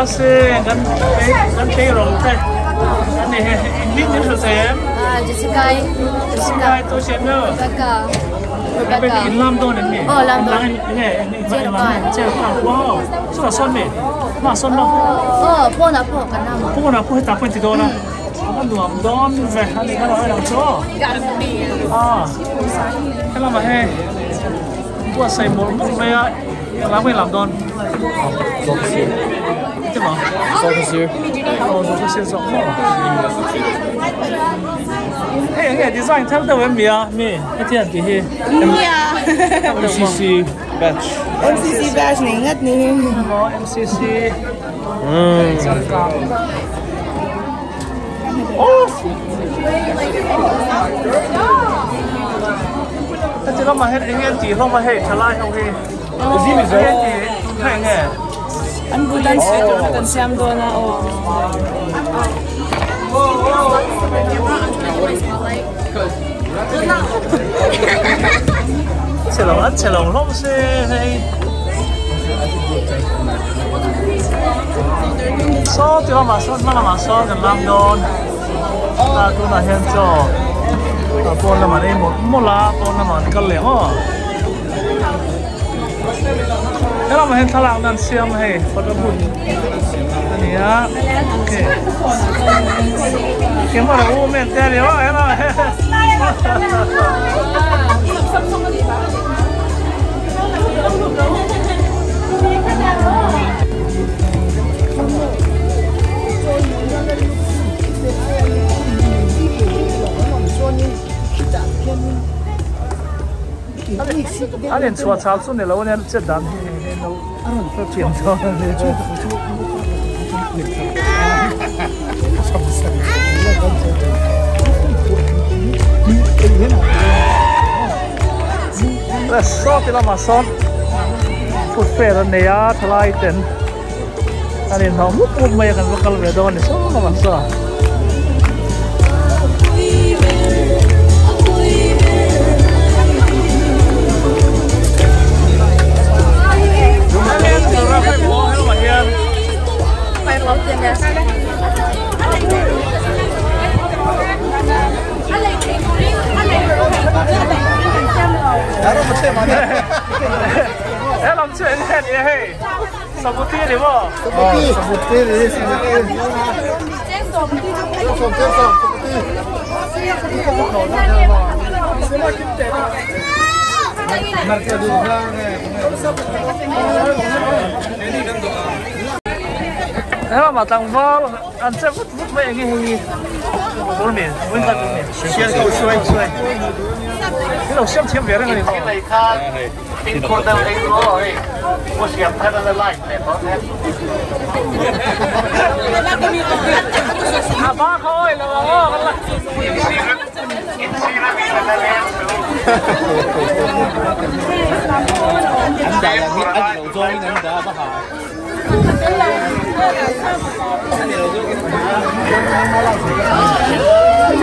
se kan kan tleirawl te an ni he in min hrilh thei em? Ah Jessica i Jessica i tu hriat nu Rebecca Rebecca in lam dawn em ni? Aw lam dawn nge Cherpan Cherpan wow chutah sawn mi hmah sawn lo aw pawnah pawh kan lam a pawnah pawh hetah pawh in ti dawn a a nuam dawn ve a ni kha lo ang chu aw helamah hei buatsaih mawlh mawlh mai a englam nge lam dawn eng maw aw zawk sir zawk maw hei eng nge design thar deuh em mi a mi hetiang tih hi M_C_C batch M_C_C batch nei ngat ni maw M_C_C changkang Heti lamah hian eng nge an tih hlawm a hei thalai ho hi eng nge an tih kha eng nge an bul an sui tur kha kan siam dawn a aw Chhe lo an chhe lo hlawm se hei Saw ti lamah sawn hma lamah sawn kan lam dawn a tunah hian chaw a pawn lamah an ei mawlh mawlh a pawn lamah an kal leh maw he lamah hian thlalak na an siam a hei photo booth a ni a okay camera u men te a ni maw he lamah hian. An inchhuah chal chu ni lo a nia chet dan hi hei hei no thiam dawn a ni. Le saw ti lamah sawn food fair an nei a thalai ten an inhawng mup mup mai a kan va kal ve dawn a ni saw lamah saw. He lam chu eng nge ni a hei sabuti a ni maw? Sabuti ni sabuti. He lamah tlangval an che vut vut mai eng nge hei hi tur mi vawiin kha tur mi siam suai suai hi lo siam thiam ve reng a ni maw. A ba kha awi lo ang aw kan la.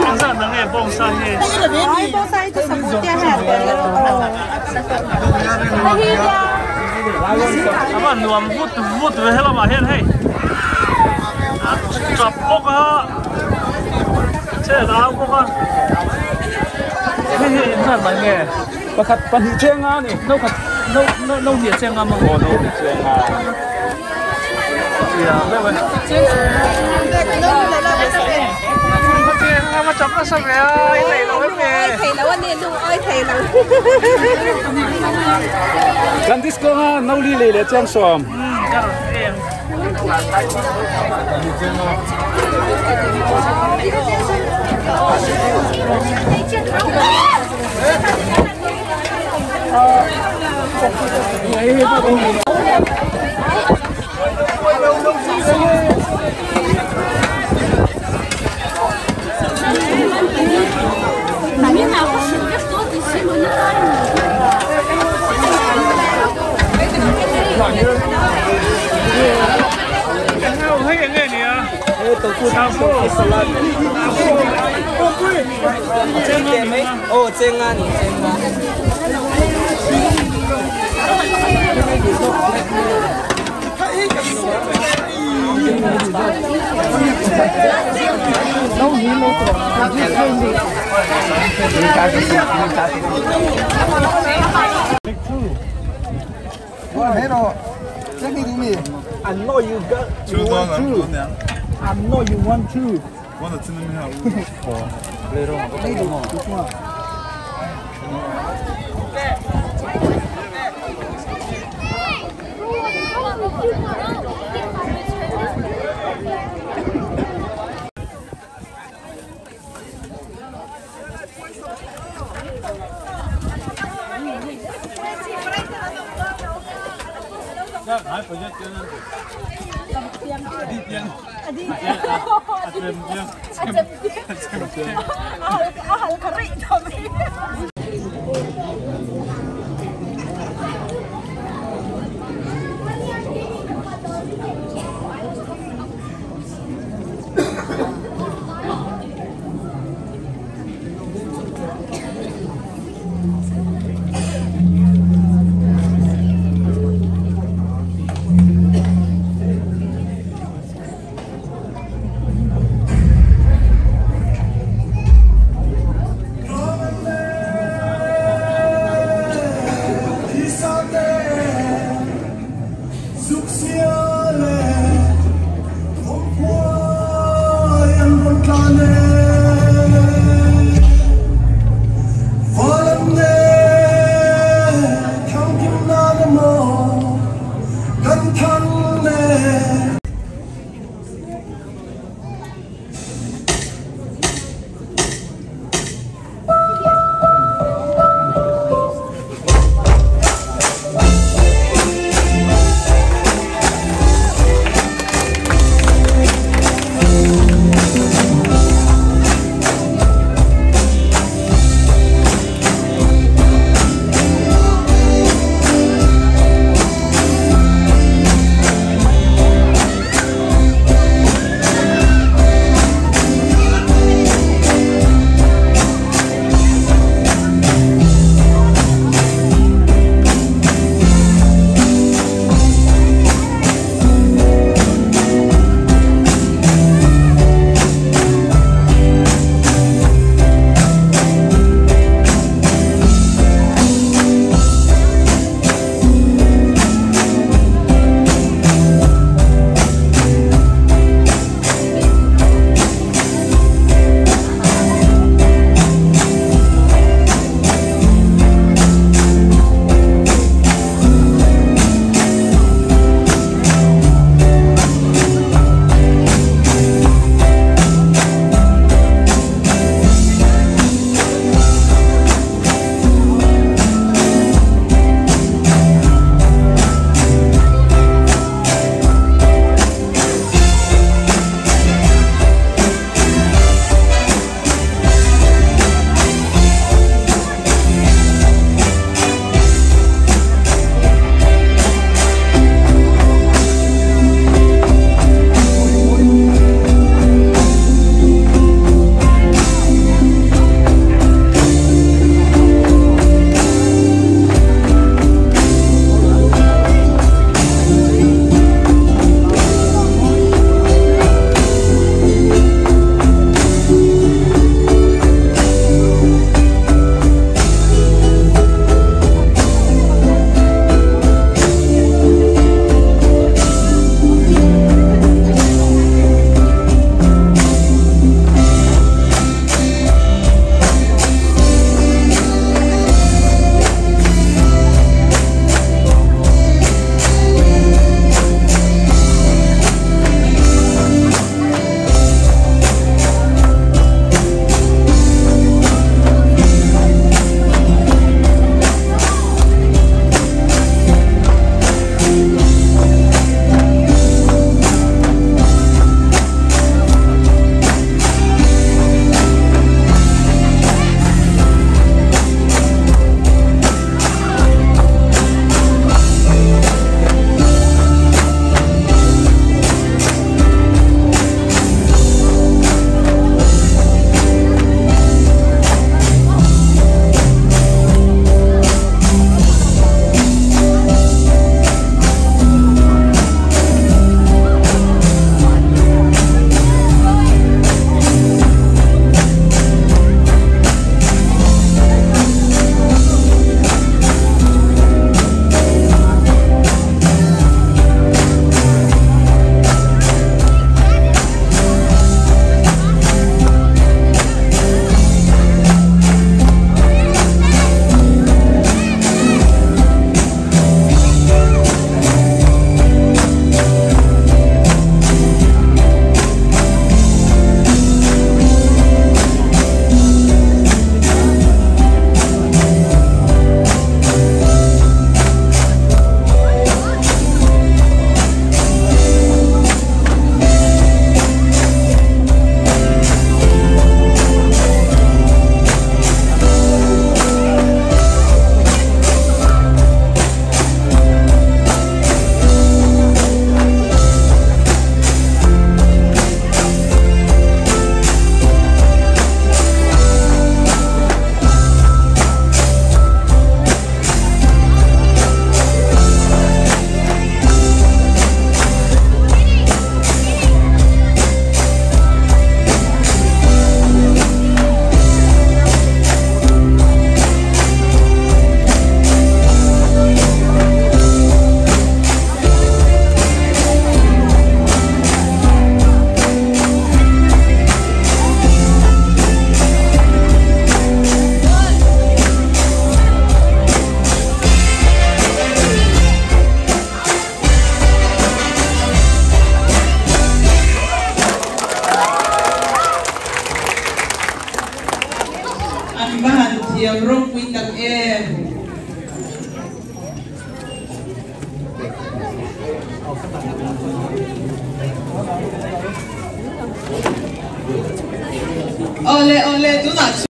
Ang zat na nge bawngsa hi. A van nuam vut vut ve helamah hian hei a tap bawk a chet a au bawk a hei hi engzat mai nge pakhat pahnih chenga a ni no khat no no no hnih chenga maw aw no hnih chenga tia deuh e a va chak nasa ve a i neih loh em nge Kan disco a no li lei leh chiang sawm. Hei eng nge nia? I know you got you want two. I know you want two. va han thiam ropui tak em. Awle awle tunah chuan.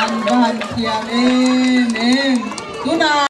An va han thiam em em tunah.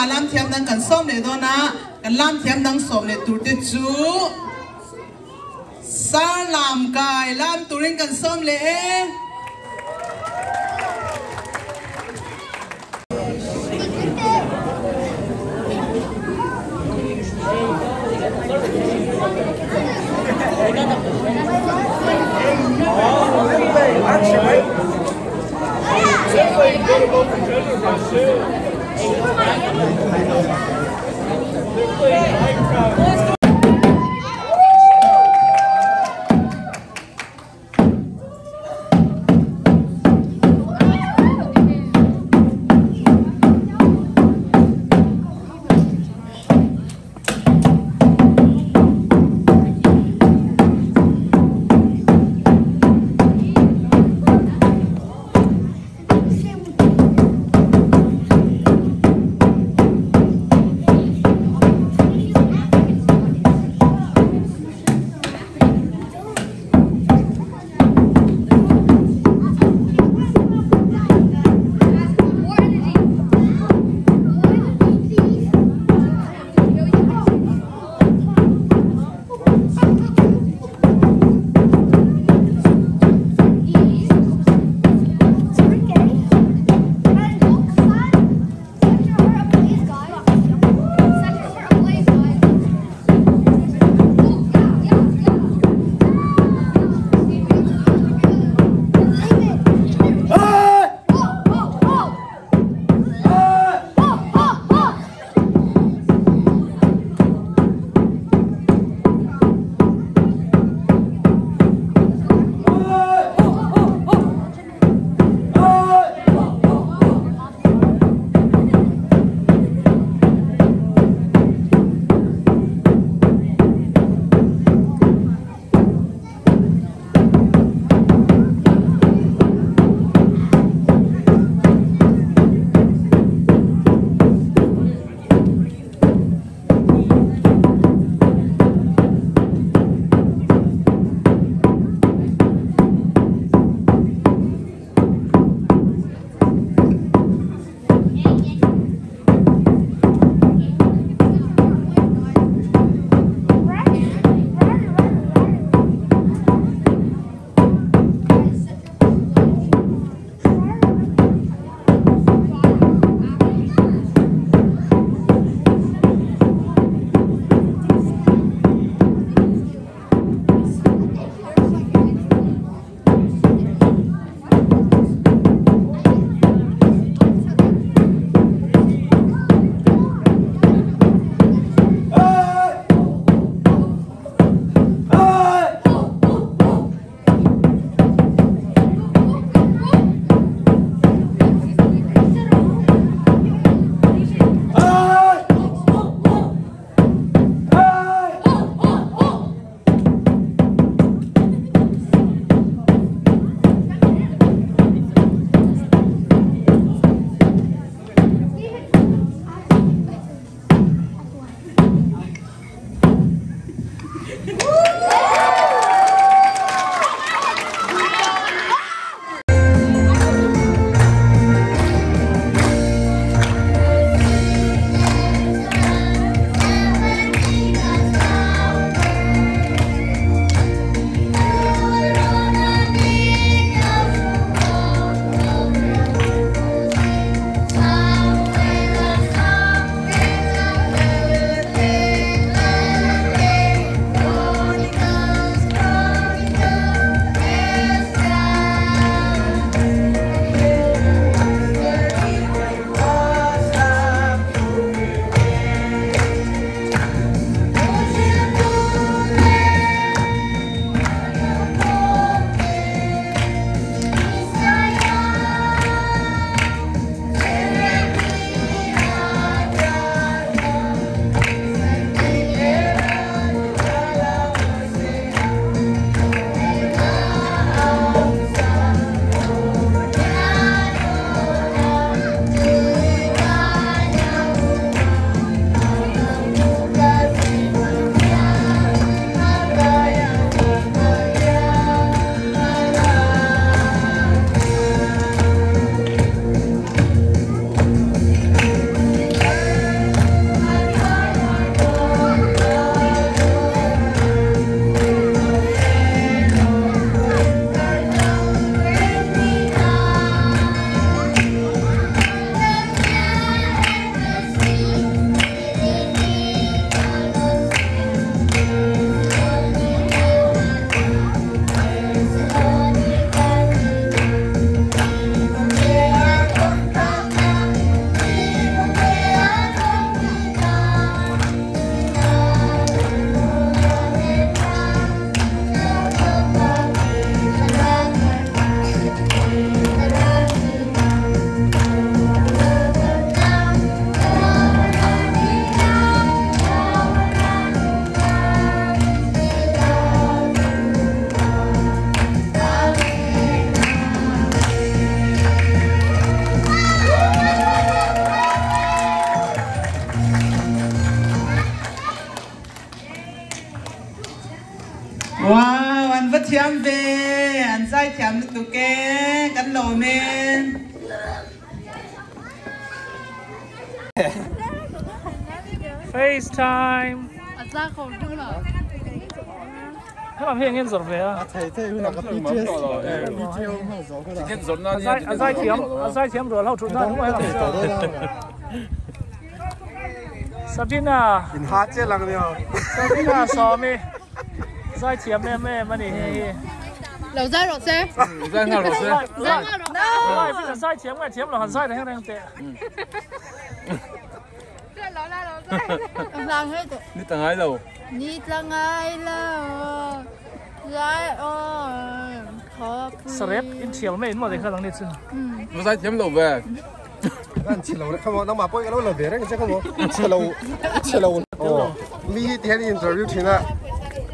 Tunah lam thiam dang kan sawm leh dawn a, kan lam thiam dang sawm leh tur te chu Sar lam kai lam turin kan sawm leh e. An va thiam ve, an zai thiam lutuk e, kan lawm e. FaceTime. A za ko ding lo. Helam hi engin zawrh ve a. A thei thei hunah ka PTS PTO hmang zo kha la. A zai a zai thiam a zai thiam rual ho thut nan huai helam chu. Sabina. In ha che lang ni aw. Sabina Sawmi zai thiam em em a ni hei hi. Lo zai rawh se. Zai nghal rawh se. Zai nghal rawh. Live in a zai thiam nge thiam lo han zai reng reng teh. Ni tla ngai lo. Ni tla ngai lo. Zai aw khawpui. Sarep in thial mai in maw kha dang ni chu. Va zai thiam lo ve. Kan chhe lo kha maw nangmah pawh ka lo la ve reng che kha maw chhe lo chhe lo aw mi hi ti hian interview thin a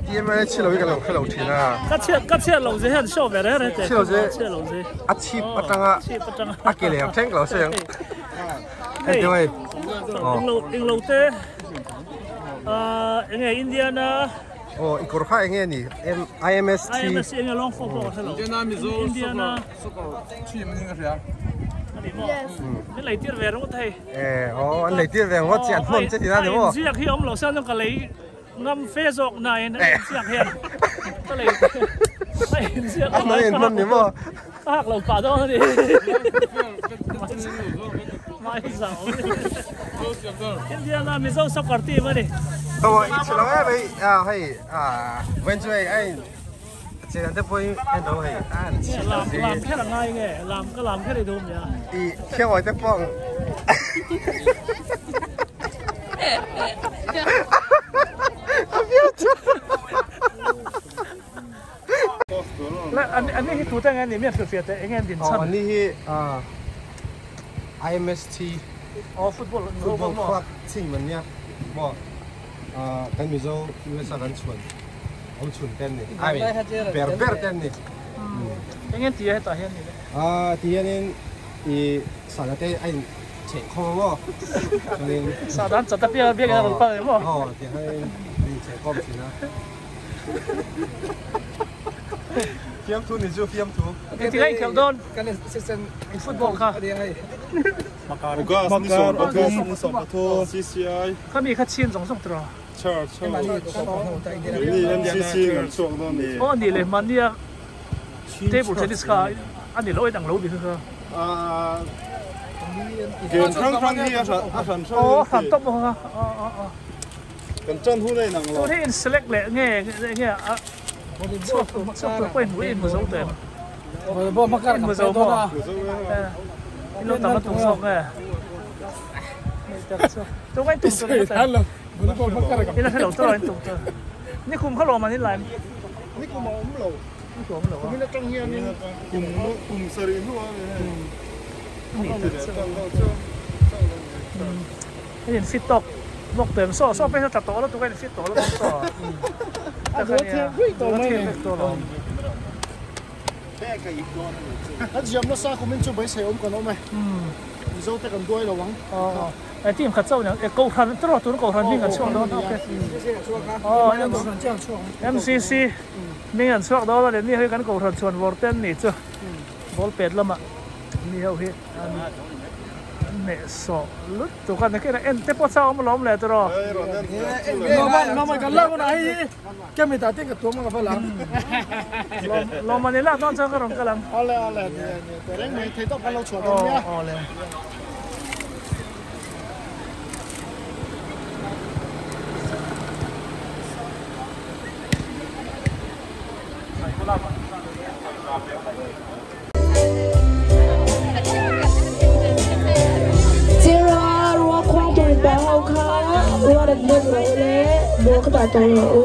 TMI chhe lo hi ka lo hre lo thin a. Ka chhiat ka chhiat lo ze hian show ve reng reng teh. Chhe lo ze chhe lo ze. A chhip atanga chhip atanga a ke leh thleng ka lo sawi ang. Hei hei englo englo te enge Indiana aw i kawr kha enge ni IMST IMST enge long form pawh ka hrelo Indiana Mizo Indiana soccer team ani ka hria min lei tir ve ringawt hei eh aw an lei tir ve ringawt chi an hnawn che tina ni maw ziak hi awm lo se ka lei ngam fe zawk na in ziak hian ka lei ziak an hnawn in hnawn ni maw Ka hak lo pah dawn a ni. Mai zau. Indiana Mizo soccer team a ni. Aw i chhe lo em hei a hei a vawiin chu hei a in che dan te pawh hi en lo hei a an chhe Lam lam kher a ngai nge lam ka lam kher i duh nia. I khiangawi te pawh ang. A viau chu. An ni hi tute nge ni mi an hrilhfiah teh enge an din chhan? Aw an ni hi IMST Aw football football club team an nia maw kan Mizo US a kan chhuan awm chhun te an ni I mean ber ber te an ni. Enge an ti a hetah hian ni le? Ti hianin i sahna te a in chheih khawm a maw chuanin Sahna an chat apiang a biak in a rawn pal a ni maw? Aw ti hianin a in chheih khawm thin a. Fiamthu ni chu fiamthu. Engtik a inkhelh dawn? In football kha. August ni sawm pathum ni sawm pathum CCI. Kha mi kha chhin zawng zawng tiraw? Church ho ni MCC kan chhuak dawn ni. Aw ni le mahnia table tennis kha a ni lo a inang lo bik kha. Game hrang hrang hi a hran hrang. Aw hran tawp bawk kha. Aw aw aw. Kan tan hun a inang lo. Tun hi in select leh nge nge a chhuak chhuak tur pawh in hmu in hmu zo teh em? In hmu zo maw? In lo tam a tum zawk nge? Tun ka in tum tur in la hre lo tur a in tum tur. Nikum kha lawm an in laim. Nikum a awm lo. Nikum a awm lo a. Kumin atang hianin kum kum sarih hnu a ni hei. Hei in fit tawk bawk tawh em saw saw pawh hian a tla tawh lutuk a in fit tawh lutuk tawh a duh a thek ruih tawh mai a thek tawh lo a ziam nasa kum in chu beisei awm kan awm e Mizo te kan duai lo ang aw team khat chauh nia kohhran te rawh tun kohhran hming an chhuak dawn ok aw MCC hming an chhuak dawn a ni hei kan kohhran chhuan vawr te an nih chu ball pet lamah mi ho hi an hneh sawh lutuk a nakin en te pawh chau awm alawm le tiraw lawm ani lak dawn chuan ka rawn kal ang aw le. Chira rua khuang tur in pa ho kha rua rat vek rawh u le ball ka dah tawh rawh u.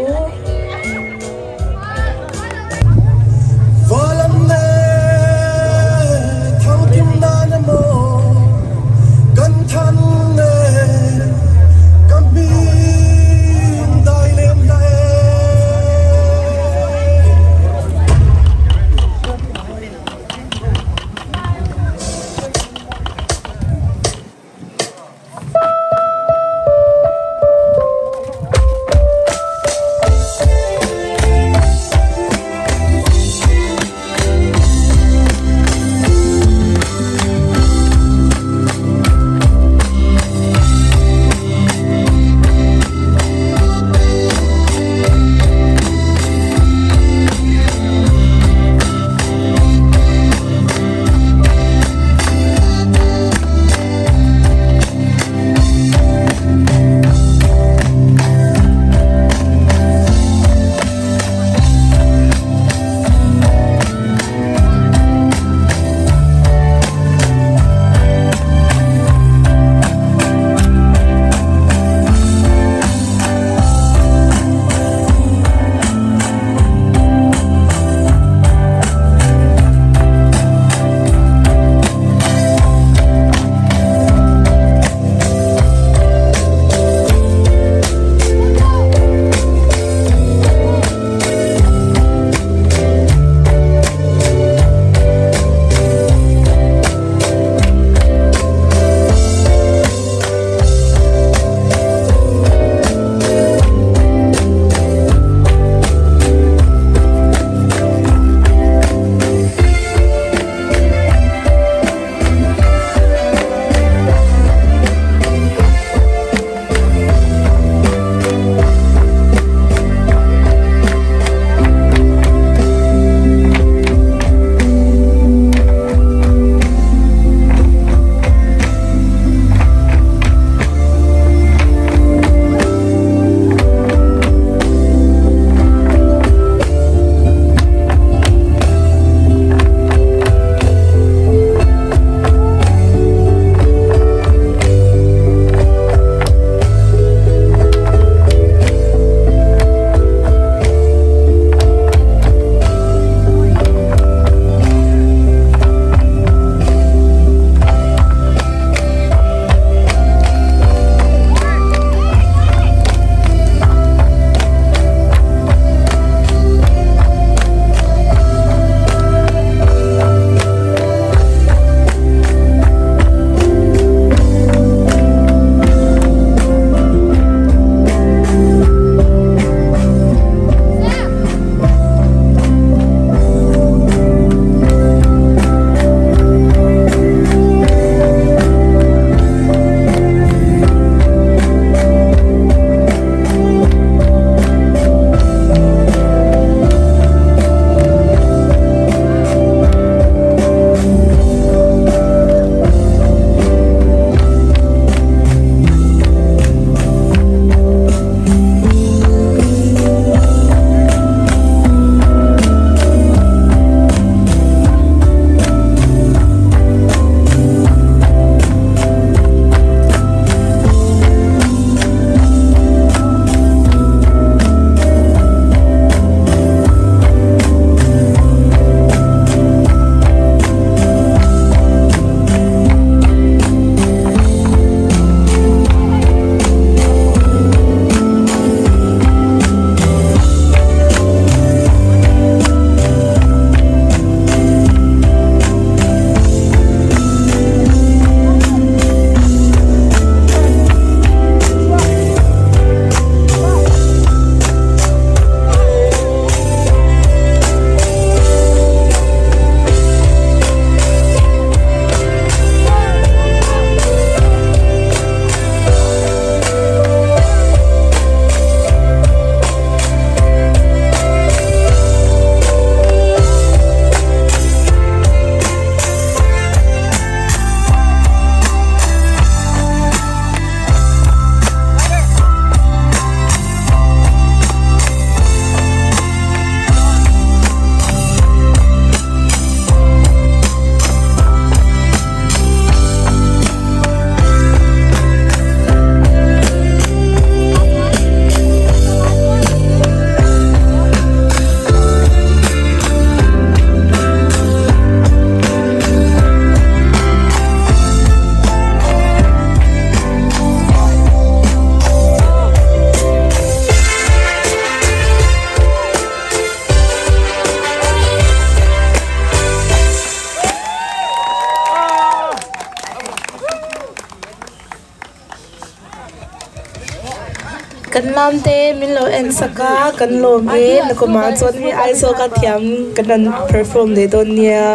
Kan lam te min lo en sak a kan lawm e nakumah chuan hei Aizawl ka thiam kan rawn perform leh dawn nia.